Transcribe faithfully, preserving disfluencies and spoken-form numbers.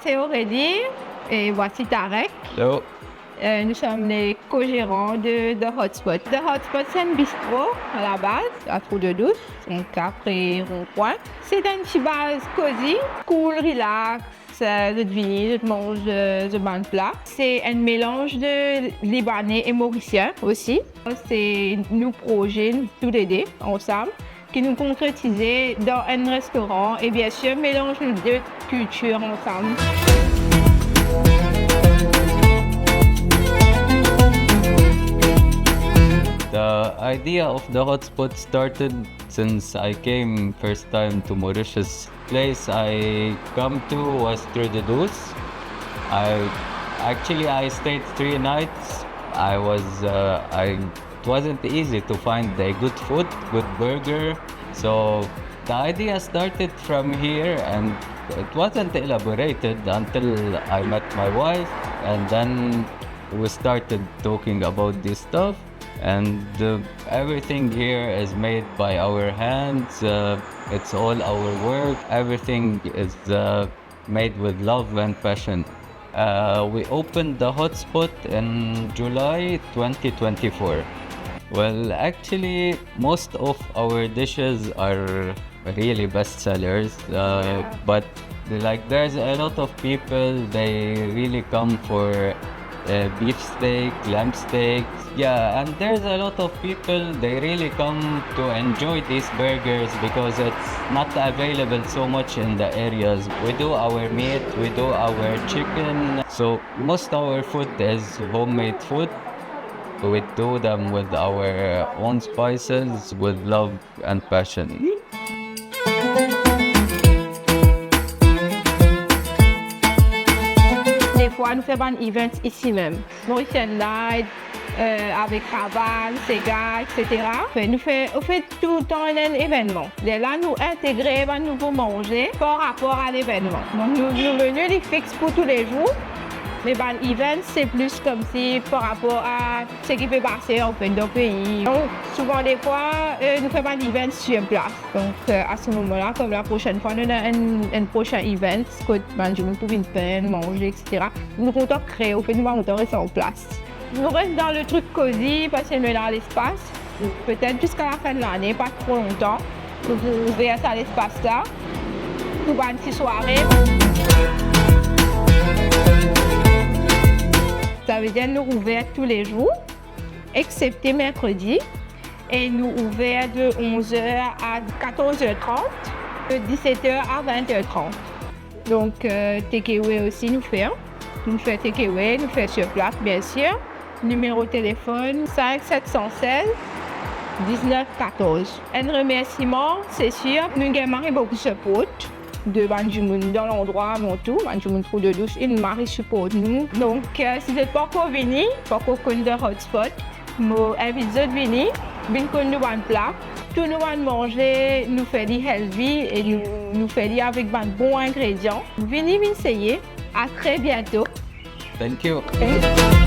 C'est Aurélie et voici Tarek. Hello. Euh, nous sommes les co-gérants de The Hotspot. The Hotspot, c'est un bistrot à la base, à Trou de Douce. Donc, après Rond-Point. C'est un petit base cosy, cool, relax. Euh, zot vini, zot manz, euh, zot bann pla. C'est un mélange de Libanais et Mauricien aussi. C'est nos projets, nous, tous les deux, ensemble, qui nous concrétisent dans un restaurant et bien sûr mélange nos deux cultures ensemble. The idea of The Hotspot started since I came first time to Mauritius. Place I come to was Trou de Douce. I actually, I stayed three nights. I was, uh, I, it wasn't easy to find a good food, good burger. So the idea started from here, and it wasn't elaborated until I met my wife, and then we started talking about this stuff. And, uh, everything here is made by our hands. Uh, it's all our work. Everything is, uh, made with love and passion. Uh, we opened The Hotspot in July twenty twenty-four. Well, actually, most of our dishes are really best sellers, uh, but, like, there's a lot of people, they really come for, uh, beef steak, lamb steak. Yeah, and there's a lot of people, they really come to enjoy these burgers because it's not available so much in the areas. We do our meat, we do our chicken. So most our food is homemade food. We do them with our own spices, with love and passion. Defwa nou fer bann events isi mem. Mauritian Night, euh, avek Havane, Sega, et cetera. Anfin, nou fer, nou fer toultan enn evennman. Lerla nou integre bann nouvo manze par rapor a levennman. Donk nou, nou meni li fix pou toulezour, me bann events se plis koumsi par rapor a seki pe pase anfin dan pei. Donk souvan defwa, euh, nou fer bann events sur place. Donk, euh, a se moman la, kouma prosenn fwa nou ena enn, enn prosin event kot bann dimoun pou vinn fer, manze, et cetera. Nou kontan kree, anfin nou pa kontan res an plas. Nou res dan le trik kozi parski nou ena lespas. Petet ziska lafin de lane, pa tro lontan, nou pou ouver sa lespas la pou bann ti sware. Savedir nou ouver toulezour, exsepte merkredi, e nou ouver de onz er a katorz er trant, de diset er a vint er trant. Donk, euh, take away osi nou fer. Nou fer take away, nou fer sur place, bien sûr. Nimero telefonn, cinq sept cent seize dix-neuf quatorze. Enn remersiman, se sir, nou gagn mari boukou support de bann dimoun dan landrwa alantour, bann dimoun Trou de Douce, inn mari siport nou. Donk, euh, si zot pankor vini, pankor konn The Hotspot, mo invit zot vini, vinn konn nou bann pla. Tou nou bann manze, nou fer li healthy e nou, nou fer li avek bann bon ingredian. Vini, vinn seye. À très bientôt. Thank you. Thank you.